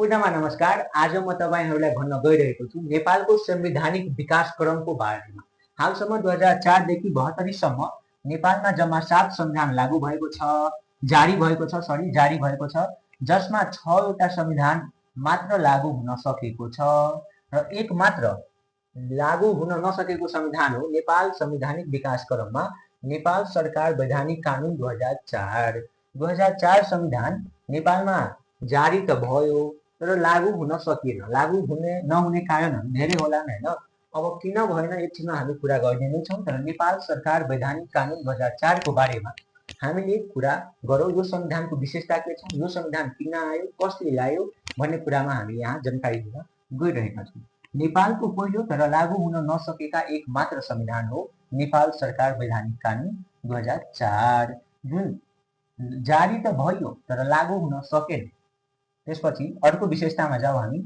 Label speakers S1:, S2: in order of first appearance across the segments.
S1: सम्पूर्णमा नमस्कार। आज म तपाईहरुलाई भन्न गइरहेको छु नेपालको संवैधानिक विकास क्रमको बारेमा। हालसम्म 2004 देखि 72 सम्म नेपालमा जम्मा 7 संविधान लागू भएको छ, जारी भएको छ, जसमा 6 वटा संविधान मात्र लागू हुन सकेको छ र एक मात्र लागू हुन नसकेको संविधान हो नेपाल संवैधानिक विकास क्रममा नेपाल सरकार वैधानिक कानून 2004। 2004 संविधान नेपालमा जारी त भयो तर लागू हुन सकिएन। लागू नहुने कारणहरू धेरै होलान् हैन। अब किन भएन एकछिनमा हामी कुरा गर्ने नै छौं, तर नेपाल सरकार वैधानिक कानून 2004 को बारेमा हामीले कुरा गरौँ। यो संविधानको विशेषता के छ, यो संविधान किन आयो, कसले ल्यायो भन्ने कुरामा हामी यहाँ जानकारी दिन गइरहेका छौं। नेपालको पहिलो तर लागू हुन नसकेका एक मात्र संविधान हो नेपाल सरकार वैधानिक कानून 2004, जुन जारी त भयो तर लागू हुन सकेन। त्यसपछि अर्को विशेषतामा जाऊ हामी।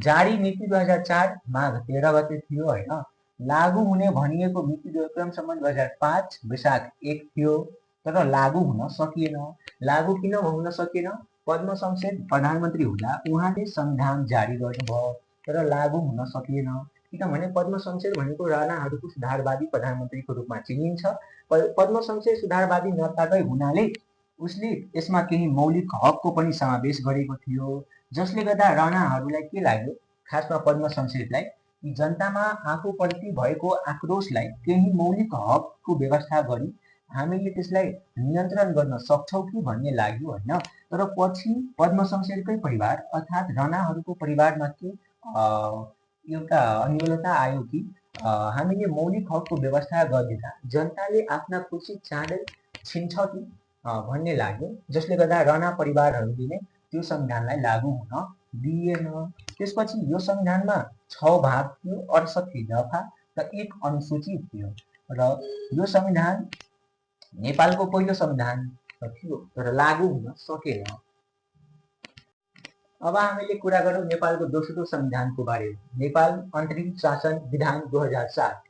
S1: जारी मिति 2004 माघ 13 गते थियो हैन। लागू हुने भनिएको मिति विक्रमसम्म 2005 वैशाख 1 थियो तर लागू हुन सकिएन। लागू किन हुन सकेन? पद्म शमशेर प्रधानमन्त्री हुँदा उहाँले संविधान जारी गर्नुभयो तर लागू हुन सकिएन। किनभने पद्म शमशेर भनेको राणाहरूको सुधारवादी प्रधानमन्त्रीको रूपमा चिनिन्छ। पद्म शमशेर सुधारवादी नेताकै हुनाले उसले यसमा केही मौलिक हकको पनि समावेश गरेको थियो, जसले गर्दा राणाहरूलाई के लाग्यो, खासमा पद्म शमशेरलाई, कि जनतामा आफूप्रति भएको आक्रोशलाई केही मौलिक हकको व्यवस्था गरी हामीले त्यसलाई नियन्त्रण गर्न सक्छौँ कि भन्ने लाग्यो हैन। तर पछि पद्म शमशेरकै परिवार अर्थात् राणाहरूको परिवारमा के एउटा अन्योलता आयो कि हामीले मौलिक हकको व्यवस्था गरिदिँदा जनताले आफ्ना खुसी चाँडै छिन्छ कि भन्ने लाग्यो, जसले गर्दा राणा परिवारहरूले नै त्यो संविधानलाई लागू हुन दिएन। त्यसपछि यो संविधानमा 6 भाग थियो, 68 दफा र 1 अनुसूची थियो र यो संविधान नेपालको पहिलो संविधान थियो तर लागू हुन सकेन। अब हामीले कुरा गरौँ नेपालको दोस्रो संविधानको बारेमा। नेपाल अन्तरिम शासन विधान 2007।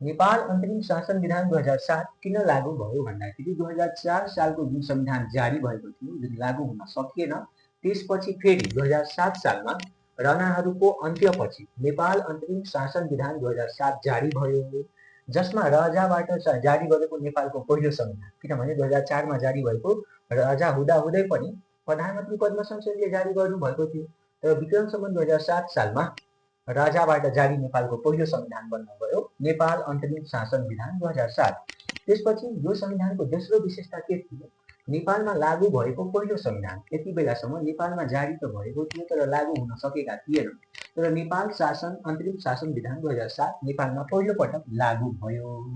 S1: नेपाल अन्तरिम शासन विधान 2007 किन लागू भयो भन्दाखेरि 2004 सालको जुन संविधान जारी भएको थियो, जुन लागू हुन सकिएन, त्यसपछि फेरि 2007 सालमा राणाहरूको अन्त्यपछि नेपाल अन्तरिम शासन विधान 2007 जारी भयो, जसमा राजाबाट जारी गरेको नेपालको पहिलो संविधान। किनभने 2004 मा जारी भएको राजा हुँदाहुँदै पनि प्रधानमन्त्री पद्म शमशेरले जारी गर्नुभएको थियो, तर विक्रमसम्म 2007 सालमा राजाबाट जारी नेपालको पहिलो संविधान बन्न गयो नेपाल अन्तरिम शासन विधान 2007। त्यसपछि यो संविधानको दोस्रो विशेषता के थियो? नेपालमा लागू भएको पहिलो संविधान। यति बेलासम्म नेपालमा जारी त भएको थियो तर लागू हुन सकेका थिएनन्, तर नेपाल शासन अन्तरिम शासन विधान 2007 नेपालमा पहिलो पटक लागू भयो।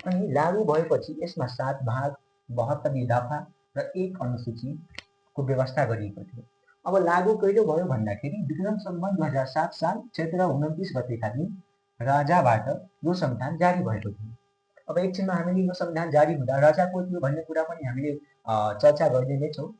S1: अनि लागू भएपछि यसमा 7 भाग, 72 दफा र 1 अनुसूचीको व्यवस्था गरिएको थियो। अब लागू कहिले भयो भन्दाखेरि विक्रमसम्म 2007 साल चैत्र 29 गतेका दिन राजाबाट यो संविधान जारी भएको थियो। अब एकछिनमा हामीले यो संविधान जारी हुँदा राजा को थियो भन्ने कुरा पनि हामीले चर्चा गर्ने नै छौँ।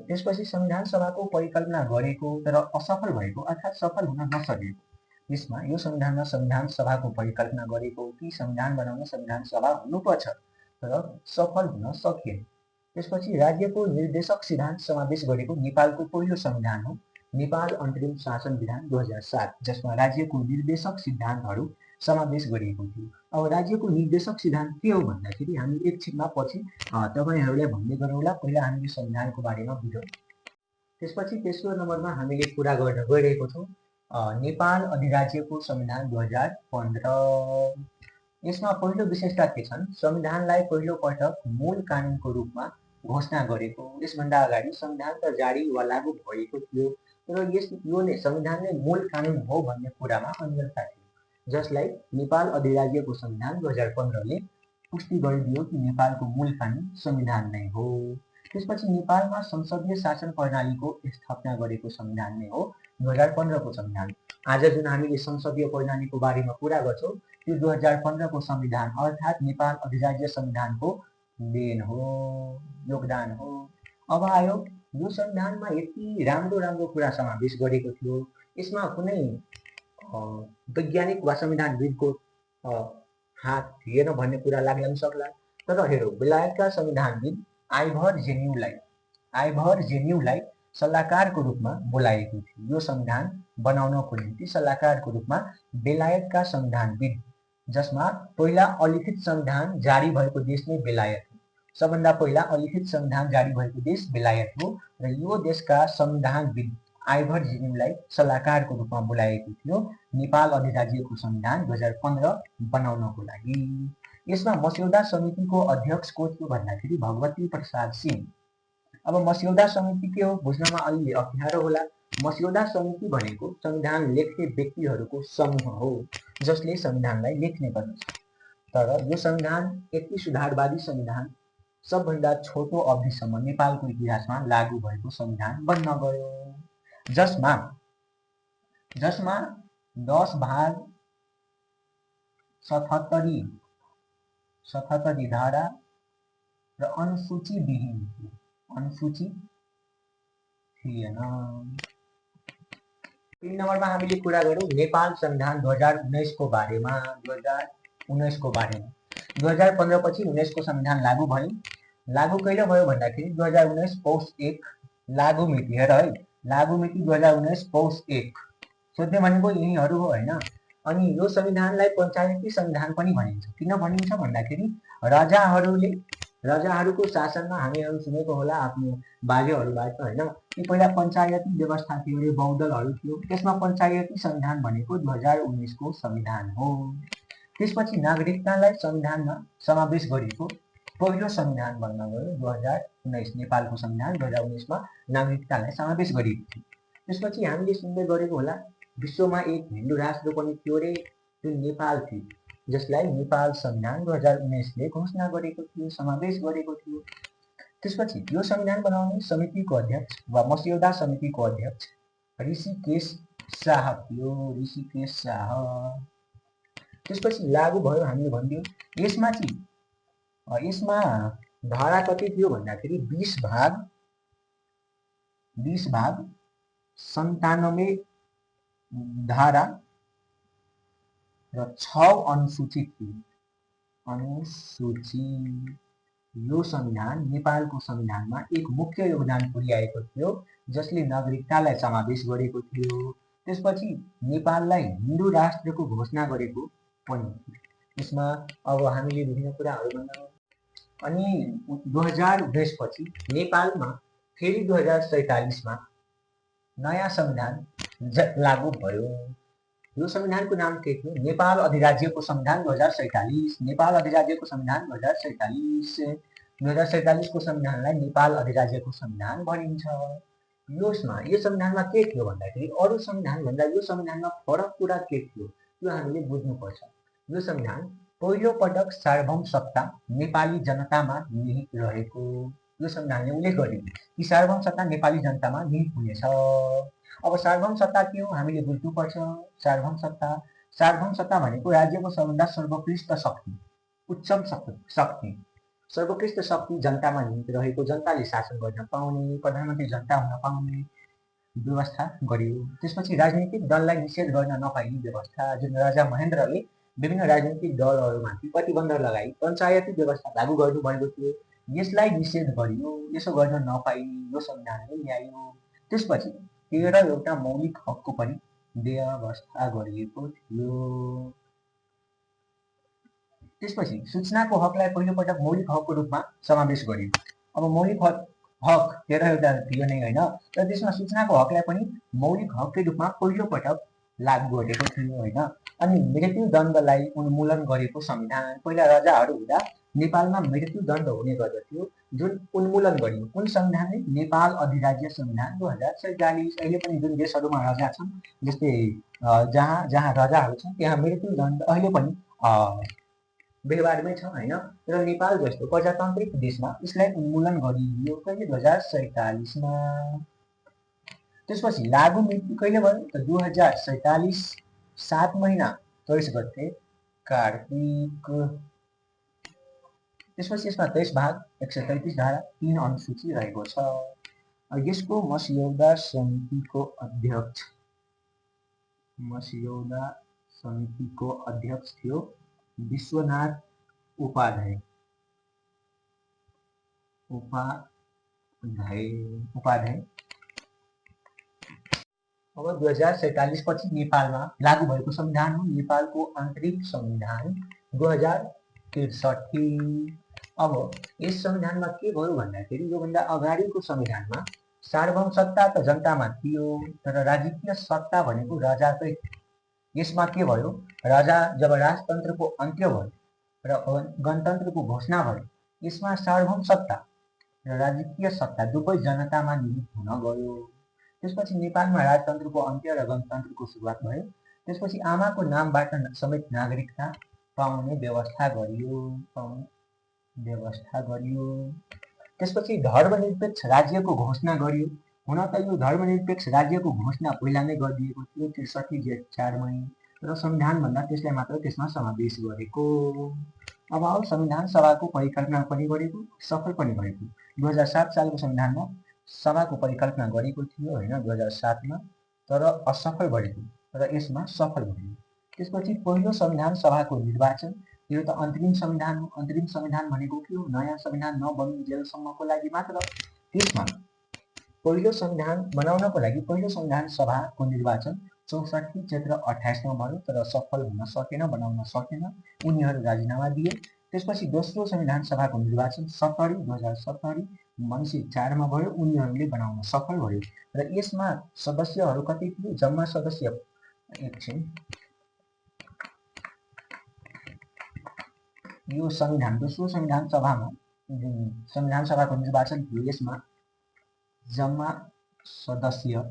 S1: त्यसपछि संविधान सभाको परिकल्पना गरेको तर असफल भएको अर्थात् सफल हुन नसकेको, यसमा यो संविधानमा संविधान सभाको परिकल्पना गरेको कि संविधान बनाउन संविधान सभा हुनुपर्छ तर सफल हुन सकिएन। त्यसपछि राज्यको निर्देशक सिद्धान्त समावेश गरेको नेपालको पहिलो संविधान हो नेपाल अन्तरिम शासन विधान 2007, जसमा राज्यको निर्देशक सिद्धान्तहरू समावेश गरिएको थियो। अब राज्यको निर्देशक सिद्धान्त के हो भन्दाखेरि हामी एकछिनमा पछि तपाईहरुलाई भन्ने गरौँला। पहिला हामीले संविधानको बारेमा बुझौँ। त्यसपछि तेस्रो नम्बरमा हामीले कुरा गर्न गइरहेको छौँ नेपाल अधिराज्यको संविधान 2015। यसमा पहिलो विशेषता के छन्? संविधानलाई पहिलो पटक मूल कानुनको रूपमा घोषणा गरेको। यसभन्दा अगाडि संविधान त जारी वा लागू भएको थियो तर योले संविधानले मूल कानुन हो भन्ने कुरामा अन्यलता थियो, जसलाई नेपाल अधिराज्यको संविधान 2015 ले पुष्टि गरिदियो कि नेपालको मूल कानुन संविधान नै हो। त्यसपछि नेपालमा संसदीय शासन प्रणालीको स्थापना गरेको संविधान नै हो 2015 को संविधान। आज जुन हामीले संसदीय प्रणालीको बारेमा कुरा गर्छौँ त्यो 2015 को संविधान अर्थात् नेपाल अधिराज्य संविधानको देन हो, योगदान हो। अब आयो यो संविधानमा यति राम्रो कुरा समावेश गरेको थियो, यसमा कुनै वैज्ञानिक वा संविधानविदको हात थिएन भन्ने कुरा लाग्न पनि सक्ला। तर हेरौँ, बेलायतका संविधानविद आइभर जेन्यूलाई सल्लाहकारको रूपमा बोलाएको थियो। यो संविधान बनाउनको निम्ति सल्लाहकारको रूपमा बेलायतका संविधानविद, जसमा पहिला अलिखित संविधान जारी भएको देश नै बेलायत हो। सबभन्दा पहिला अलिखित संविधान जारी भएको देश बेलायत हो र यो देशका संविधानविद आइभर जिग्मीलाई सल्लाहकारको रूपमा बोलाएको थियो नेपाल अधिराज्यको संविधान 2015 बनाउनको लागि। यसमा मस्यौदा समितिको अध्यक्ष को थियो भन्दाखेरि भगवती प्रसाद सिंह। अब मस्यौदा समिति के हो बुझ्नमा अलि अप्ठ्यारो होला। मस्यौदा समिति भनेको संविधान लेख्ने व्यक्तिहरूको समूह हो जसले संविधानलाई लेख्ने गर्दछ। तर यो संविधान यति सुधारवादी संविधान सबभन्दा छोटो अवधिसम्म नेपालको इतिहासमा लागू भएको संविधान बन्न गयो, जसमा 10 भाग 77 धारा र अनुसूची विहीन थियो। अनुसूची थिएन। 3 नम्बरमा हामीले कुरा गरौँ नेपाल संविधान 2019 को बारेमा। 2015 पछि 19 को संविधान लागू भयो। लागू कहिले भयो भन्दाखेरि 2019 पौष 1 लागू मिति हेर है, लागू मिति 2019 पौष 1। सोध्ने भनेको यहीहरू हो हैन। अनि यो संविधानलाई पञ्चायती संविधान पनि भनिन्छ। किन भनिन्छ भन्दाखेरि राजाहरूको शासनमा हामीहरू सुनेको होला आफ्नो बाजेहरूबाट हैन, कि पहिला पञ्चायती व्यवस्था थियो रे, बहुदलहरू थियो। त्यसमा पञ्चायती संविधान भनेको 2019 को संविधान हो। त्यसपछि नागरिकतालाई संविधानमा समावेश गरिएको पहिलो संविधान बन्न गयो 2019। नेपालको संविधान 2019 मा नागरिकतालाई समावेश गरिएको थियो। त्यसपछि हामीले सुन्दै गरेको होला विश्वमा एक हिन्दू राष्ट्र पनि थियो रे, जुन नेपाल थियो, जसलाई नेपाल संविधान 2019 ले घोषणा गरेको थियो, समावेश गरेको थियो। त्यसपछि यो संविधान बनाउने समितिको अध्यक्ष वा मस्यौदा समितिको अध्यक्ष ऋषिकेश शाह थियो। ऋषिकेश शाह। त्यसपछि लागू भयो हामीले भन्दियौ। यसमा धारा कति थियो भन्दाखेरि 20 भाग 97 धारा र 6 अनुसूची थियो। अनुसूची। यो संविधान नेपालको संविधानमा एक मुख्य योगदान पुर्याएको थियो, जसले नागरिकतालाई समावेश गरेको थियो। त्यसपछि नेपाललाई हिन्दू राष्ट्रको घोषणा गरेको पनि थियो। यसमा अब हामीले विभिन्न कुराहरू भन्दा अनि 2019 पछि नेपालमा फेरि 2047 मा नयाँ संविधान लागू भयो। यो संविधानको नाम के थियो? नेपाल अधिराज्यको संविधान 2047। नेपाल अधिराज्यको संविधान 2047। 2047 को संविधानलाई नेपाल अधिराज्यको संविधान भनिन्छ। यो संविधानमा के थियो भन्दाखेरि अरू संविधान भन्दा यो संविधानमा फरक कुरा के थियो त्यो हामीले बुझ्नुपर्छ। यो संविधान पहिलो पटक सार्वभौम सत्ता नेपाली जनतामा निहित रहेको यो संविधानले उल्लेख गर्यो कि सार्वभौम सत्ता नेपाली जनतामा निहित हुनेछ। अब सार्वभौम सत्ता के हो हामीले बुझ्नुपर्छ। सार्वभौम सत्ता भनेको राज्यको सबभन्दा सर्वोत्कृष्ट शक्ति, उच्चतम शक्ति, सर्वोत्कृष्ट शक्ति जनतामा निहित रहेको, जनताले शासन गर्न पाउने, प्रधानमन्त्री जनता हुन पाउने व्यवस्था गरियो। त्यसपछि राजनीतिक दललाई निषेध गर्न नपाइने व्यवस्था, जुन राजा महेन्द्रले विभिन्न राजनीतिक दलहरूमाथि प्रतिबन्ध लगाई पञ्चायती व्यवस्था लागू गर्नुभएको थियो, यसलाई निषेध गरियो। यसो गर्न नपाइने यो संविधानले ल्यायो। त्यसपछि 13 मौलिक हकको पनि व्यवस्था गरिएको थियो। त्यसपछि सूचनाको हकलाई पहिलोपटक मौलिक हकको रूपमा समावेश गरियो। अब मौलिक हक 13 थियो नै हैन, र त्यसमा सूचनाको हकलाई पनि मौलिक हककै रूपमा पहिलोपटक लागू गरेको थियो हैन। अनि मृत्युदण्डलाई उन्मूलन गरेको संविधान। पहिला राजाहरू हुँदा नेपालमा मृत्युदण्ड हुने गर्दथ्यो, जुन उन्मूलन गरियो। कुन संविधानले? नेपाल अधिराज्य संविधान 2047। अहिले पनि जुन देशहरूमा राजा छन्, जस्तै जहाँ राजाहरू छन् त्यहाँ मृत्युदण्ड अहिले पनि व्यवहारमै छ हैन। र नेपाल जस्तो प्रजातान्त्रिक देशमा यसलाई उन्मूलन गरियो कहिले? 2047 मा। त्यसपछि लागू मिति कहिले भयो त? 2047 7 महिना 23 गते कार्तिक। त्यसपछि यसमा 23 भाग 133 धारा 3 अनुसूची रहेको छ। यसको मस्यौदा समितिको अध्यक्ष थियो विश्वनाथ उपाध्याय। अब 2047 पछि नेपालमा लागू भएको संविधान हो नेपालको आन्तरिक संविधान 2063। अब यस संविधानमा के भयो भन्दाखेरि योभन्दा अगाडिको संविधानमा सार्वभौम सत्ता त जनतामा थियो तर राजकीय सत्ता भनेको राजाकै। यसमा के भयो, राजा जब राजतन्त्रको अन्त्य भयो र गणतन्त्रको घोषणा भयो यसमा सार्वभौम सत्ता र राजकीय सत्ता दुवै जनतामा निहित हुन गयो। त्यसपछि नेपालमा राजतन्त्रको अन्त्य र गणतन्त्रको सुरुवात भयो। त्यसपछि आमाको नामबाट समेत नागरिकता पाउने व्यवस्था गरियो। त्यसपछि धर्मनिरपेक्ष राज्यको घोषणा गरियो। हुन त यो धर्मनिरपेक्ष राज्यको घोषणा पहिला नै गरिदिएको थियो 63 जेठ 4 मै, र संविधानभन्दा त्यसलाई मात्र त्यसमा समावेश गरेको। अब आउ संविधान सभाको परिकल्पना पनि गरेको, सफल पनि भएको। 2007 सालको संविधानमा सभाको परिकल्पना गरेको थियो होइन 2007 मा, तर असफल भएको र यसमा सफल भयो। त्यसपछि पहिलो संविधान सभाको निर्वाचन, यो त अन्तरिम संविधान हो। अन्तरिम संविधान भनेको के हो, नयाँ संविधान नबनुन्जेलसम्मको लागि मात्र। त्यसमा पहिलो संविधान बनाउनको लागि पहिलो संविधान सभाको निर्वाचन 64 चैत्र 28 मा भयो, तर सफल हुन सकेन, बनाउन सकेन, उनीहरू राजीनामा दिए। त्यसपछि दोस्रो संविधान सभाको निर्वाचन 2070 मङ्सिर 4 मा भयो, उनीहरूले बनाउन सफल भयो र यसमा सदस्यहरू कति थिए, जम्मा सदस्य एकछिन, यो संविधान दोस्रो संविधान सभामा जुन संविधान सभाको निर्वाचन थियो यसमा जम्मा सदस्य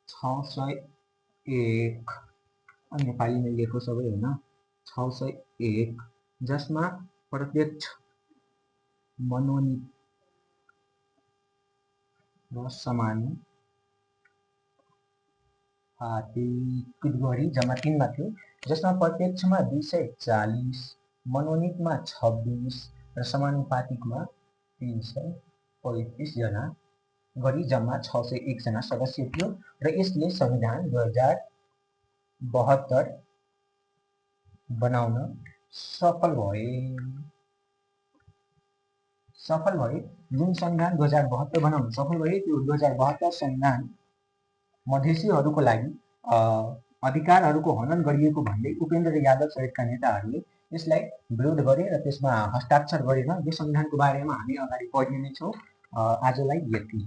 S1: 601 नेपालीमा लेखो सबै होइन 601, जसमा प्रत्यक्ष मनोनित र समानुपातिक गरी जम्मा 3 मा थियो, जसमा प्रत्यक्षमा 240, मनोनितमा 26 र समानुपातिकमा 335 जना गरी जम्मा 601 जना सदस्य थियो र यसले संविधान 2072 बनाउन सफल भए। जुन संविधान 2072 बनाउन सफल भए त्यो 2072 संविधान मधेसीहरूको लागि अधिकारहरूको हनन गरिएको भन्दै उपेन्द्र यादव सहितका नेताहरूले यसलाई विरोध गरे र त्यसमा हस्ताक्षर गरेन। यो संविधानको बारेमा हामी अगाडि पढ्ने नै छौँ। आजलाई यति।